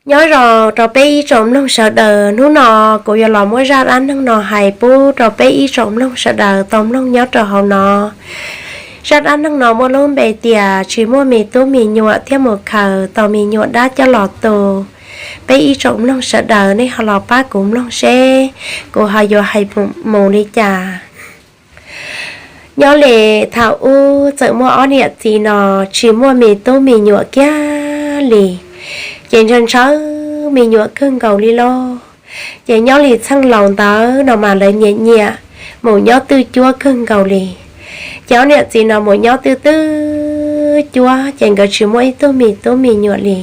Nyob zoo rau peb ib tsoom mloog sawv daws, hnub no kuv yuav los muab zaj dab neeg no hais pub rau peb ib tsoom mloog sawv daws tau mloog nyob rau hauv no. Zaj dab neeg no muaj lub npe tias tsis muaj me tub me nyuam thiab mus khaws tau me nyuam dab coj los tu. Peb ib tsoom mloog sawv daws nej ho los pab kuv mloog seb kuv ho yuav hais mus li cas. Nyob li thaum ub txawm muaj ob niam txiv no tsis muaj me tub me nyuam kiag li, ces ntshaw ntshaw me nyuam kawg nkaus li lauj. Ces nyob li txheej laus ntawd no mas lawv nyiam nyiam mus nyob twj cuab kawg nkaus li. Ces ob niam txiv no mus nyob twj twj cuab ces nkawd tsis muaj ib tug me tub me nyuam li.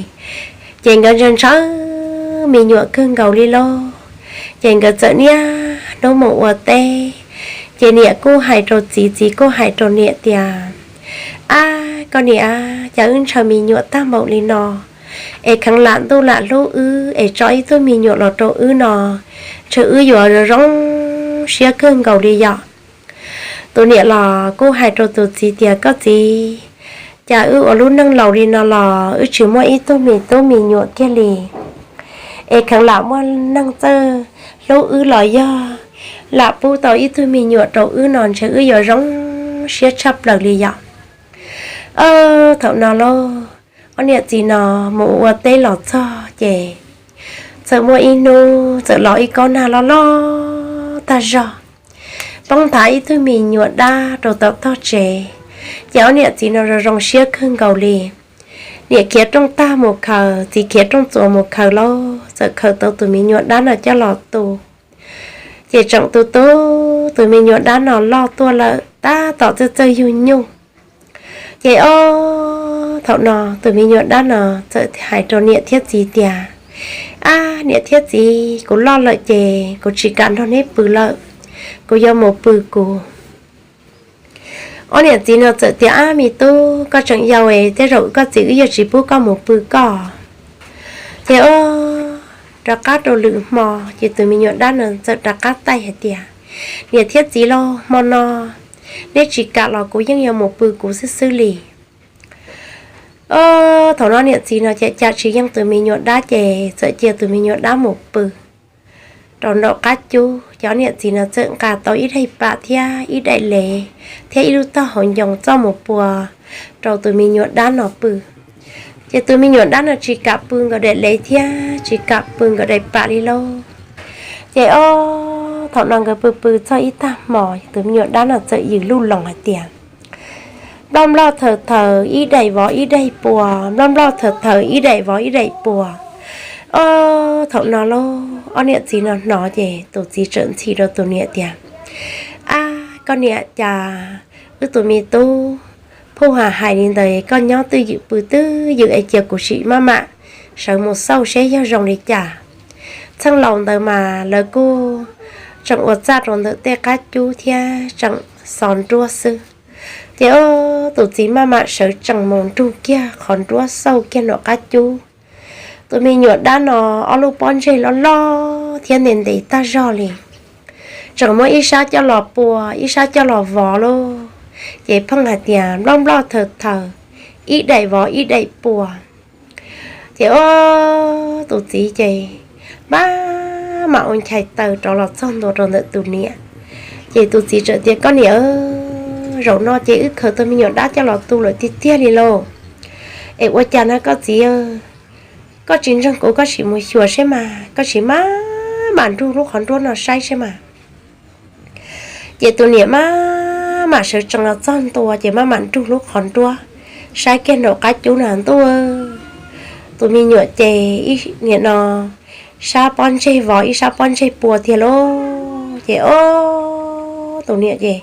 Ces nkawd ntshaw ntshaw me nyuam kawg nkaus li lauj. Ces nkawd txawm niaj hnub mus ua teb. Ces niam kuj hais rau txiv, txiv kuj hais rau niam tias, Ab, koj niam, cas wb ntshaw me nyuam tag npaum li no, es kheev lam ntuj lam hlub wb es tso ib tug me nyuam los rau wb no, ntshe wb yuav zoo zoo siab kawg nkaus li yom. Tus niam los kuj hais rau tus txiv tias, Koj txiv, cas wb ua lub neej laus li no los wb tsis muaj ib tug me tub me nyuam kiag li, es kheev lam muaj neeg txawj hlub wb los yog lam pub tau ib tug me nyuam rau wb no ntshe wb yuav zoo siab tshaj plaws li yom. Thaum no lauj, ob niam txiv no mus ua teb los txog ces txawm muaj ib hnub txawm los ib kob nag loj loj tag zog, poob nthav ib tug me nyuam dab rau tom tog tsev. Ces ob niam txiv no zoo zoo siab kawg nkaus li. Niam khiav rooj tag mus khaws, txiv khiav rooj txuas mus khaws lauj, txawm khaws tau tus me nyuam dab no coj los tu. Ces tseem tu tu, tus me nyuam dab no loj tuaj lawm tab tom txawj txawj yug nyuj. Ces ob, thaum no tus me nyuam dab no txawm hais rau niam thiab txiv tias, Ab, niam thiab txiv, kuv loj lawm ces kuv tsis kam nrog neb pw lawm, kuv yuav mus pw kuv. Ob niam txiv no txawm tias, Ab, me tub, koj tseem yau es tej zaum koj txiv wb yuav tsis pub koj mus pw koj. Ces ob, rov qab rau lwm hmo ces tus me nyuam dab no txawm rov qab taij hais tias, Niam thiab txiv lauj, hmo no neb tsis kam los kuv yeej yuav mus pw kuv xwb xwb li. Ob, thaum no niam txiv no ces cas tsis yeej tus me nyuam dab ces txawm cia tus me nyuam dab mus pw rau nraum qab cub. Ces ob niam txiv no txawm nqa tau ib daim pam thiab ib daim lev thiab ib lub tog hauv ncoo txoj mus pua rau tus me nyuam dab no pw. Ces tus me nyuam dab no tsis kam pw nkawd daim lev thiab tsis kam pw nkawd daim pam li lauj. Ces ob, thaum no nkawd pw pw txog ib tag hmo, tus me nyuam dab no txawm yws luj loos hais tias, Nploj nploj thawm thawm ib daim vov ib daim pua, nploj nploj thawm thawm ib daim vov ib daim pua. Ob, thaum no lauj, ob niam txiv no hnov ces tus txiv txawm ntxhi rau tus niam tias, Ab, koj niam, cas wb tus me tub phuj ha hais li ntawd, koj nyob twj ywm pw twj ywm es cia kuv sim maj mam sawv mus xauj seb yog zoo li cas. Txheej laus ntawd mas lawv kuj tseem ua txaj rau ntawm tej qab cub thiab tseem xov nruab xwb. Ces ob, tus txiv maj mam sawv tsees mus nrug kiag qhov nruab xauj kiag nraum qab cub. Tus me nyuam dab no ob lub pob ntseg loj loj thiab ntev ntev tag zog li, tseem muab ib sab coj los pua ib sab coj los vov lauj. Ces pheej hais tias, Nploj nploj thawm thawm ib daim vov ib daim pua. Ces ob, tus txiv ces maj mam ua nchais taw rov los txog ntua rau ntawm tus niam. Ces tus txiv txawm tias, Koj niam, zaum no ces wb khaws tau me nyuam dab coj los tu lawm tiag tiag li lauj. Es ua cas na koj txiv, koj tsis ntseeg kuv, koj sim mus xyuas seb mas, koj sim maj mam nrug lub qhov nruab no saib seb mas. Ces tus niam maj mam sawv tsees los txog ntua ces maj mam nrug lub qhov nruab saib kiag nraum qab cub na ntuj, tus me nyuam ces ib niam no sab pob ntseg vov ib sab pob ntseg pua tiag lauj. Ces ob, tus niam ces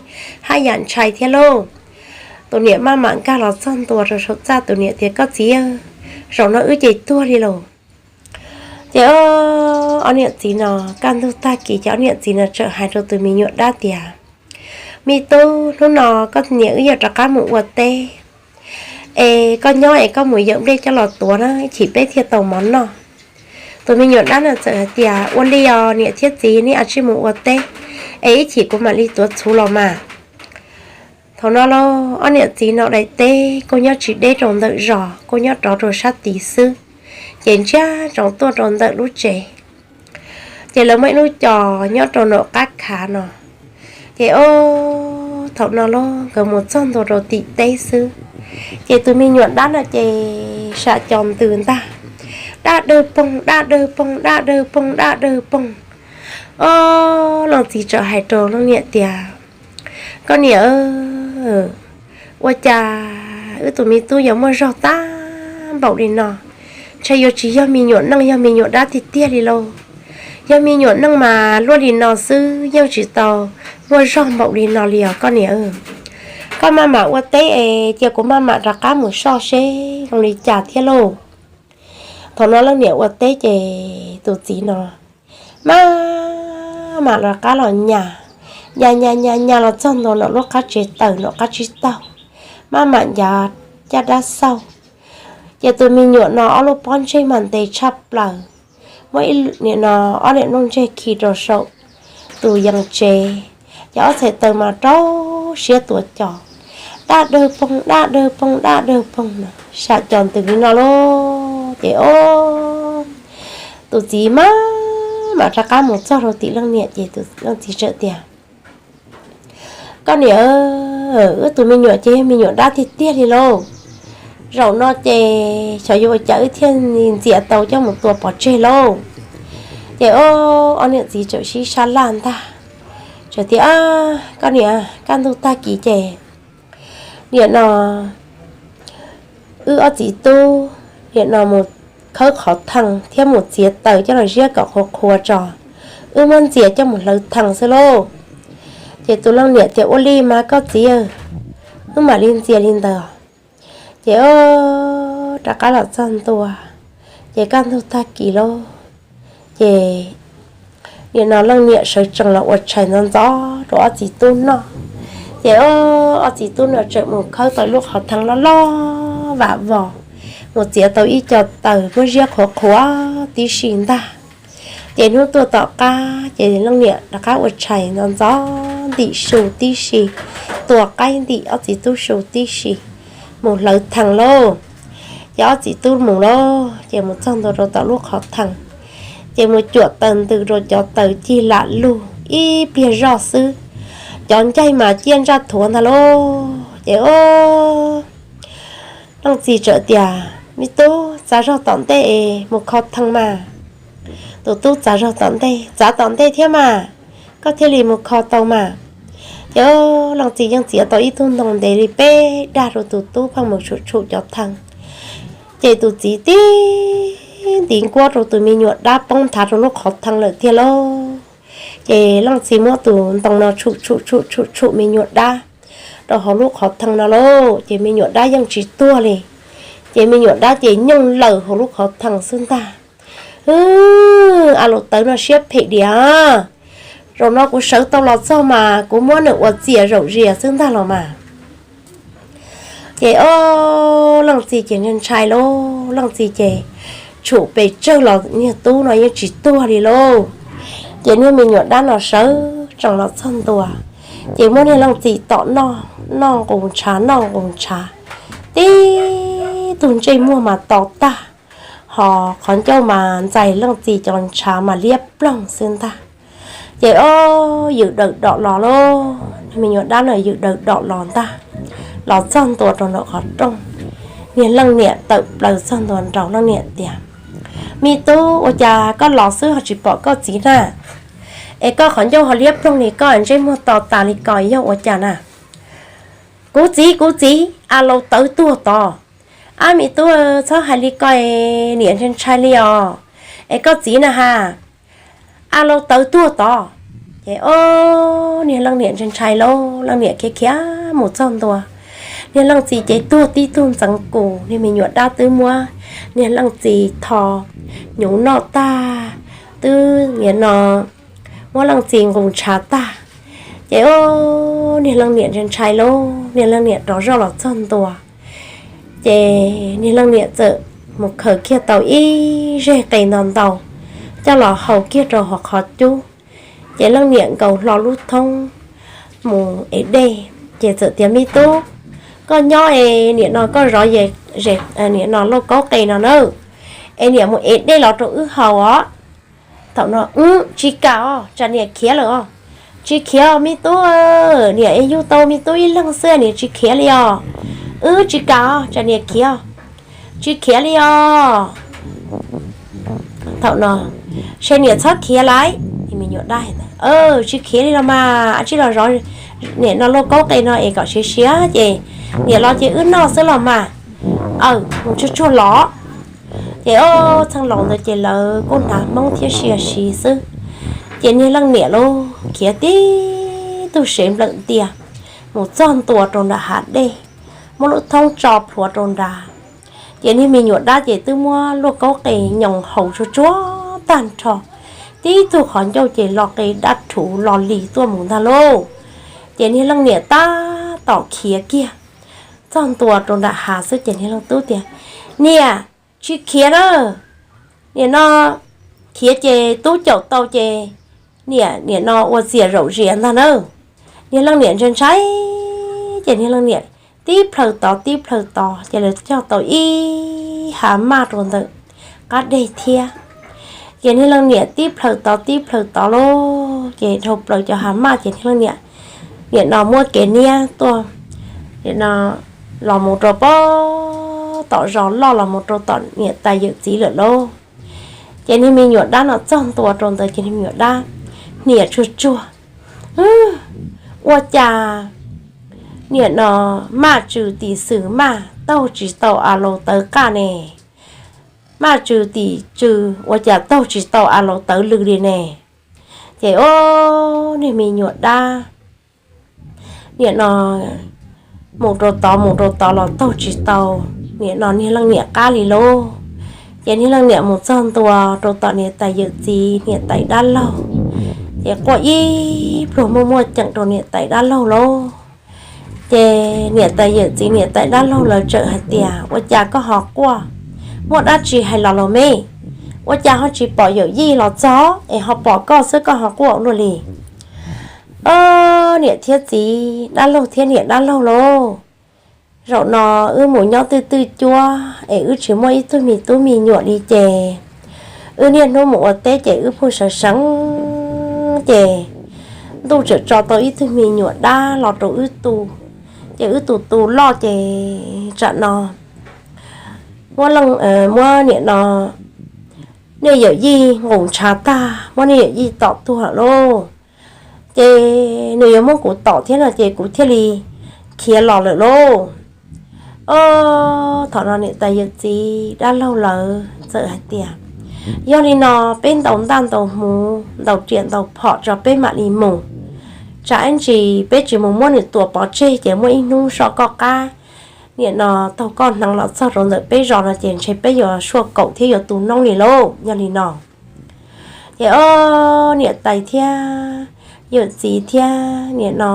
haj yam ntshai thiab lauj. Tus niam maj mam nkag los txog ntua rau saum txaj, tus niam tias, Koj txiv, zaum no wb ces tuag li lauj. Ces ob, ob niam txiv no kaj ntug tag kis ces ob niam txiv no txawm hais rau tus me nyuam dab tias, Me tub, hnub no koj niam wb yuav rov qab mus ua teb, es koj nyob es koj mus yawm nplej coj los tuav na, ib chim peb thiaj tau mov noj. Tus me nyuam dab no txawm hais tias, Ua li os niam thiab txiv, neb a tsij mus ua teb, es ib chim kuv mam li tuav txhuv los mas. Thaum no lauj, ob niam txiv no daim teb kuj nyob tsis deb rau ntawm zos, kuj nyob rov rau sab tid xwb. ces ntsiag tsoos tuaj rau ntawm lub tsev. Ces lawv muaj ib lub cos nyob rau nram qab khav no. Ces ob, thaum no los nkawd mus txog ntua rau tim teb xwb, ces tus me nyuam dab no ces sam cos ntws ntag, dab dawg poog dab dawg poog dab dawg poog dab dawg poog. Ob, leej txiv txawm hais rau leej niam tias, Koj niam, ua cas wb tus me tub yuav muaj zog tag npaum li no? Ntshai yuav tsis yog me nyuam neej yog me nyuam dab tiag tiag li lauj. Yog me nyuam neej mas luaj li no xwb yeej tsis tau muaj zog npaum li no li os koj niam. Koj maj mam ua teb es cia kuv maj mam rov qab mus soj seb zoo li cas thiab lauj. Thaum no leej niam ua teb ces tus txiv no maj mam rov qab los nyas, nyas nyas nyas nyas los txog ntua nram lub qab tsev taws nram qab tsib taug, maj mam ncav caj dab xauj. Ces tus me nyuam no ob lub pob ntseg mas ntev tshaj plaws, muab ib, nim no ob niam nplooj ntseg khi rau saum tus yees tsev, ces ob txhais taws mas rau siab tuav cos, dab dawg poog dab dawg poog dab dawg poog no, sam cos ntws li no lauj. Ces ob, tus txiv maj mam rov qab mus txog rau tim leej niam ces leej txiv txawm tias, Koj niam, wb tus me nyuam ces yog me nyuam dab tiag tiag li lauj. Zaum no ces xyov yuav ua cas wb thiaj li ntxias tau coj mus tua pov tseg lauj. Ces ob, ob niam txiv txawm sib sab laj ntag, txawm tias, Koj niam, kaj ntug tag kis ces nim no wb ob txiv tub nim no mus khawb qhov thee thiab mus txiav taws coj los ziab kom qhuav qhuav tso, wb muab ntxias coj mus hlawv thee xwb lauj. Ces tus leej niam tias, Ua li mas koj txiv, wb mam li ntxias li ntawd. Ces ob, rov qab los txog ntua, ces kaj ntug tag kis lauj, ces nim no leej niam sawv tsees los ua tshais ntxov ntxov rau ob txiv tub noj. Ces ob, ob txiv tub no tseem mus khawb tau lub qhov thee loj loj vam vos, mus txiav tau ib co taws muab ziab qhuav qhuav tib si ntag. Ces hnub tuaj tom qab ces leej niam rov qab ua tshais ntxov ntxov ntim su tib si, tua qaib ntim ob txiv tub su tib si, mus hlawv thee lauj. Ces ob txiv tub mus lauj, ces mus txog ntua rau tom lub qhov thee, ces mus cuam taws ntws rau cov taws cig lam lug ib pliag zoj xwb, cov ncaig mas ciaj ntsaj thuav ntag lauj. Ces ob, leej txiv txawm tias, Me tub, txav zog tom ntej es mus kho thee mas. Tus tub txav zog tom ntej, Txav tom ntej thiab mas, koj thiaj li mus kho tau mas. Ces ob, leej txiv yeej txiav tau ib tug ntoo ntev li peb dag rau tus tub pheej mus tshum tshum cov thee. Ces tus txiv tib ntiv nkuab rau tus me nyuam dab poob nthav rau lub qhov thee lawm tiag lauj. Ces leej txiv muab tus ntoo no tshum tshum tshum tshum tshum me nyuam dab rau hauv lub qhov thee no lauj, ces me nyuam dab yeej tsis tuag li. Ces me nyuam dab ces nyooj lawm hauv lub qhov thee xwb ntag. Hwb, a laus tawv no siab phem diam, zaum no kuv sawv tau los txog mas kuv muab nws ua txias zaum zias xwb ntag los mas. Ces ob, leej txiv ces ntshai ntshai lauj, leej txiv ces tshum pes tsawg los niag tub no yeej tsis tuag li lauj. Ces niag me nyuam dab no sawv tsees los txog ntua, ces muab niag leej txiv tom noj, noj nqus ntshav noj nqus ntshav, tib tug ntsej muag mas to tag, ho qhov ncauj mas ntxais leej txiv cov ntshav mas liab ploog xwb ntag. Ces ob, yws daws dom los lauj, niag me nyuam dab no yws daws dom los ntag, los txog ntua rau nram qhov rooj. Niag leej niam tawm plaws txog ntua nraud, leej niam tias, Me tub, ua cas koj los xwb ho tsis pom koj txiv na? Es koj qhov ncauj ho liab ploog li, koj ntsej muag to tas li ko yog ua cas na? Kuv txiv, kuv txiv, a laus tawv tuag tod. Ab, me tub, txhob hais li ko, niam ntshai ntshai li os. Es koj txiv na ha? A laus tawv tuag tod. Ces ob, niag leej niam ntshai ntshai lauj, leej niam khiav khiav mus txog ntua, niag leej txiv ces tuag tib tug ntxeev kus. Niag me nyuam dab twb muab niag leej txiv tho hnyuv noj tag, twb nim no muab leej txiv nqus ntshav tag. Ces ob, niag leej niam ntshai ntshai lauj, niag leej niam rov zoj los txog ntua, ces niag leej niam txawm mus khaws kiag tau ib zeg qe ntau ntau coj los hau kiag rau hauv qhov cub. Ces leej niam nkaus hlo lub thoob mus ev dej, ces txawm tias, Me tub, koj nyob es nim no koj zov, nim no lauj kaub qe no nawb, es niam mus ev dej los rau wb haus os. Thaum no, Tsis kam os, tsam niam khiav lawm os. Tsis khiav os me tub, niam es yug tau me tub ib leeg xwb, niam tsis khiav li os. Wb tsis kam os, tsam niam khiav. Tsis khiav li os. Thaum no, Se niam txhob khiav lauj. Me nyuam dab, Tsis khiav li los mas, tsij los zov niam no luaj kaub qe no es kom siav siav ces niam los ces wb noj xwb los mas. Aw, mus tsuag tsuag los. Ces ob txheej laus ntawd ces lawv kuj hnav Hmoob thiab sia siv xwb. Ces niag leej niam lauj khiav tib tug sev nplawm ntias mus txog ntua rau nram hav dej, muab lub thoob tso plhuav rau nrad. Ces niag me nyuam dab ces twb muab luaj kaub qe nyoos haus tsuag tsuag tag nrho, tib tug qhov ncauj ces lo qe dab rhuv lo li tuaj mus ntag lauj. Ces niag leej niam tab tom khiav kiag txog ntua rau nram hav xwb ces niag leej tub tias, Niam, tsis khiav na. Niam no khiav ces tub caum tau ces niam, niam no ua txiam zaum zias ntag na. Niag leej niam ntshai ntshai ces niag leej niam tib plhaw tod tib plhaw tod ces lawv cog tau ib hav maj rau ntawm qab deg thiab. Ces niag leej niam tib plhaw tod tib plhaw tod lauj, ces dhau plaws cov hav maj ces niag leej niam, niam no muab kev niab tuaj, niam no los mus rau pem tom zos loj los mus rau tom niam tais yawm txiv lawm lauj. Ces niag me nyuam dab no txog ntua rau ntawd ces niag me nyuam dab hniav tsuag tsuag, Ua cas niam no maj tsw tim xwm maj taug tsis tau a laus tawv qaj ne? Maj tsw tim tsw ua cas taug tsis tau a laus tawv lw li ne? Ces ob niag me nyuam dab, niam no mus rau tod mus rau tod los taug tsis tau niam no niag leej niam qab li lauj. Ces niag leej niam mus txog ntua rau tom niam tais yawm txiv niam tais dab laug, ces quaj ib pluag muaj muaj ceem rau niam tais dab laug lauj. Ces niam tais yawm txiv niam tais dab laug lawv txawm hais tias, Ua cas koj ho quaj? Muaj dab tsi hais los los me? Ua cas ho tsis pom yawm yij los txog es ho pom koj xwb koj ho quaj luaj li? Ob niam thiab txiv dab laug thiab niam dab laug lauj, zaum no wb mus nyob twj twj cuab es wb tsis muaj ib tug me tub me nyuam li ces wb niaj hnub mus ua teb ces wb pheej sawv seev ces ntuj txawm tso tau ib tug me nyuam dab los rau wb tu, ces wb tus tu loj ces tsam no muab, muab niam no nej yawm yij nqus ntshav tag muab nej yawm yij tom tuag lauj. Ces nws yuav muab kuv tom thiab no ces kuv thiaj li khiav los lawm lauj. Ob, thaum no niam tais yawm txiv dab laug lawv txawm hais tias, Yog li no peb ntaus ntaj ntaus hmuv ntaus riam ntaus phom tso peb mam li mus. Tsam ib ntsis peb tsis mus muab nws tua pov tseg ces muaj ib hnub soj koj qab, niam no taug koj hneev los txog rau ntawm peb zos no ces ntshe peb yuav suaj kaum thiab yuav tu noob li lauj. Yog li no ces ob niam tais thiab yawm txiv thiab niam no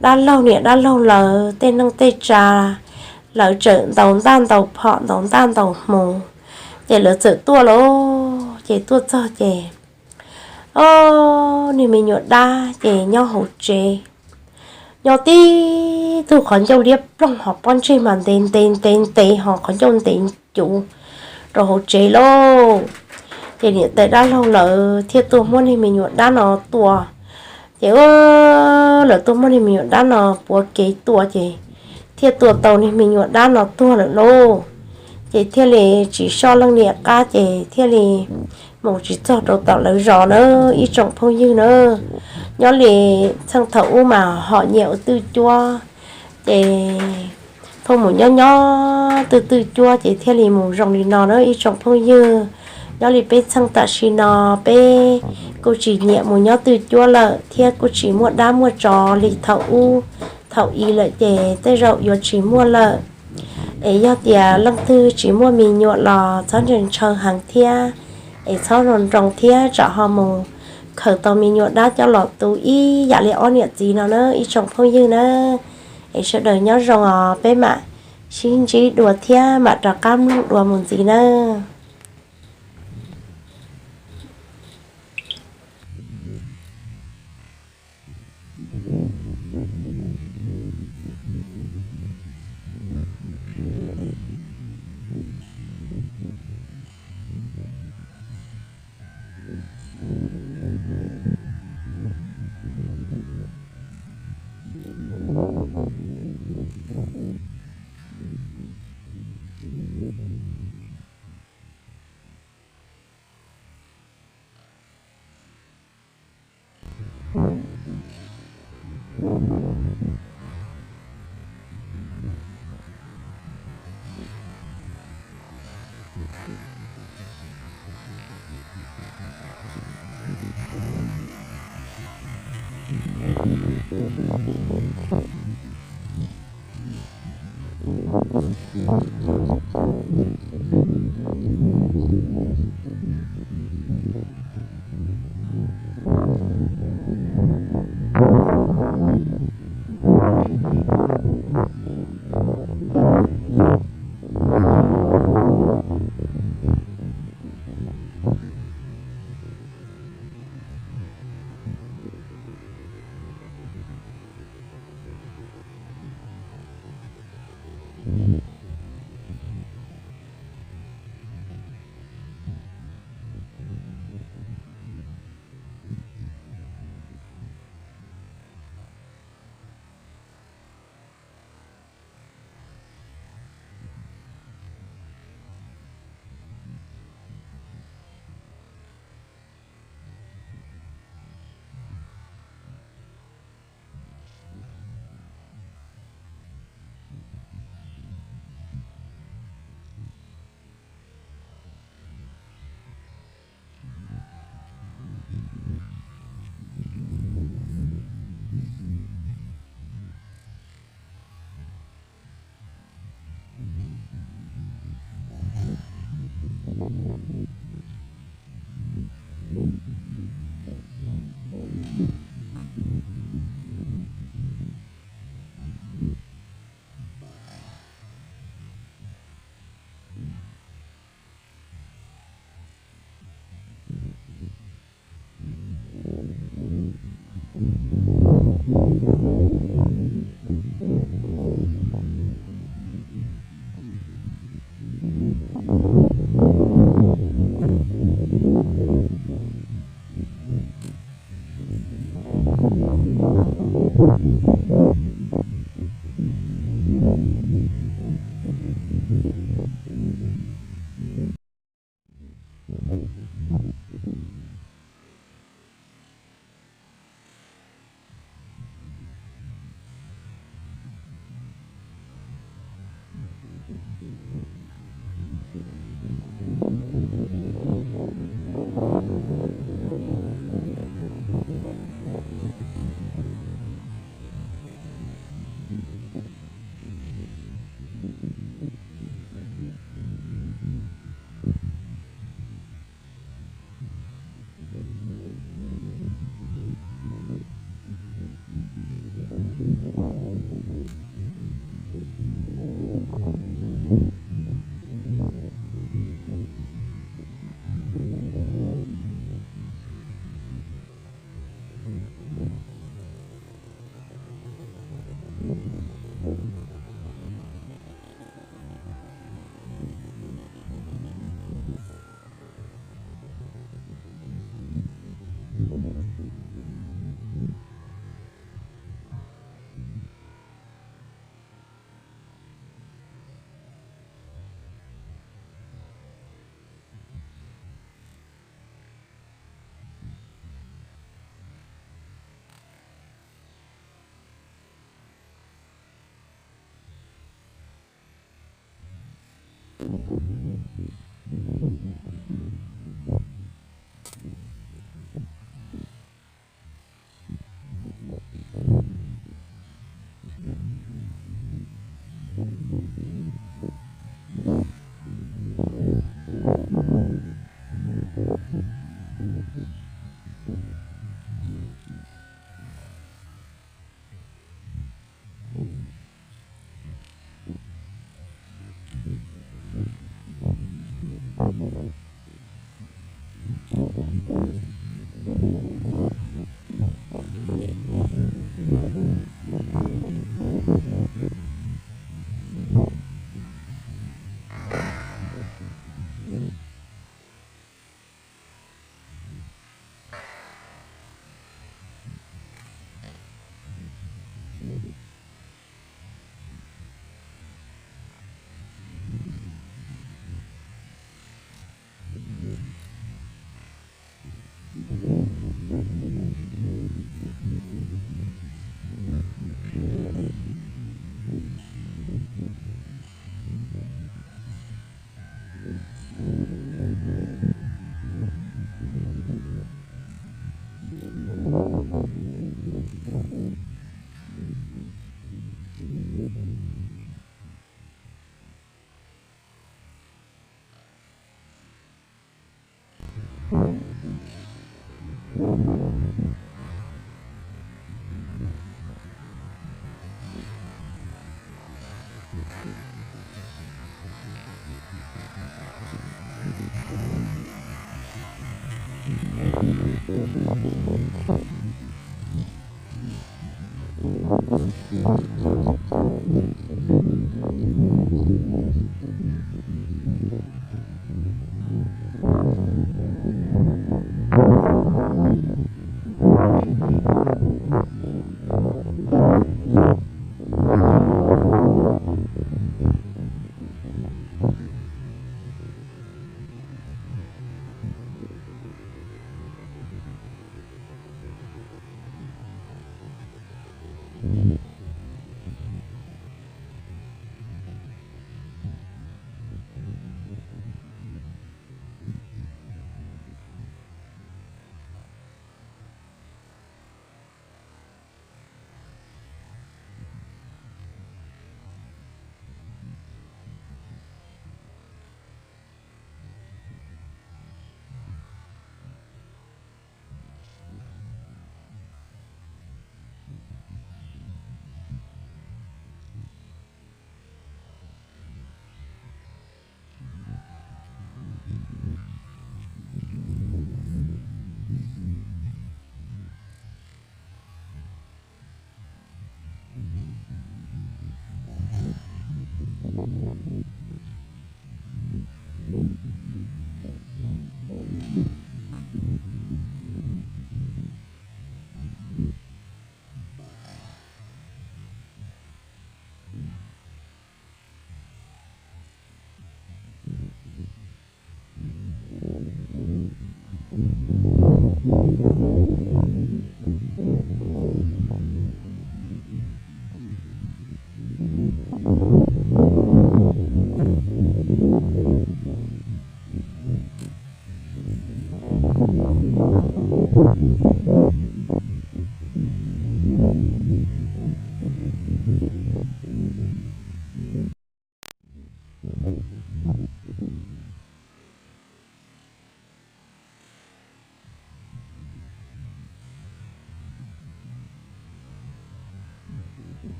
dab laug niam dab laug lawv tej neej tej tsa, lawv txawm ntaus ntaj ntaus phom ntaus ntaj ntaus hmuv, ces lawv txawm tuaj lauj. Ces tuaj txog ces ob niag me nyuam dab ces nyob hauv tsev, nyob tib tug qhov ncauj liab ploog ho pob ntseg mas ntev ntev ntev ntev ho qhov ncauj ntev cuv rau hauv tsev lauj. Ces niam tais dab laug lawv thiaj tuaj muab niag me nyuam dab no tua. Ces lawv tuaj muab niag me nyuam dab no puav kev tua ces thiaj tua tau niag me nyuam dab no tuag lawm lauj. Ces thiaj li tsis soj leej niam qab ces thiaj li mus tsis txog rau tom lawv zos na ib tsoom phooj ywg na. Nyob li txheej thaum ub mas hom nyiam ua twj cuab, ces pheej mus nyob nyob twj twj cuab ces thiaj li mus zoo li no na ib tsoom phooj ywg. Nyob li peb txheej tam sim no peb kuj tsis nyiam mus nyob twj cuab lawm thiab kuj tsis muaj dab muaj tsov li thaum ub thaum i lawm ces tej zaum yuav tsis muaj lawm. Es yog tias leej twg tsis muaj me nyuam los txhob ntshaw ntshaw heev thiab, es txhob nroo nroo thiab tsam ho mus khaws tau me nyuam dab coj los tu ib yam li ob niam txiv no na ib tsoom phooj ywg na. Es sawv daws nyob zoo os, peb mam sib ntsib dua thiab mam rov qab mloog dua mus ntxiv na.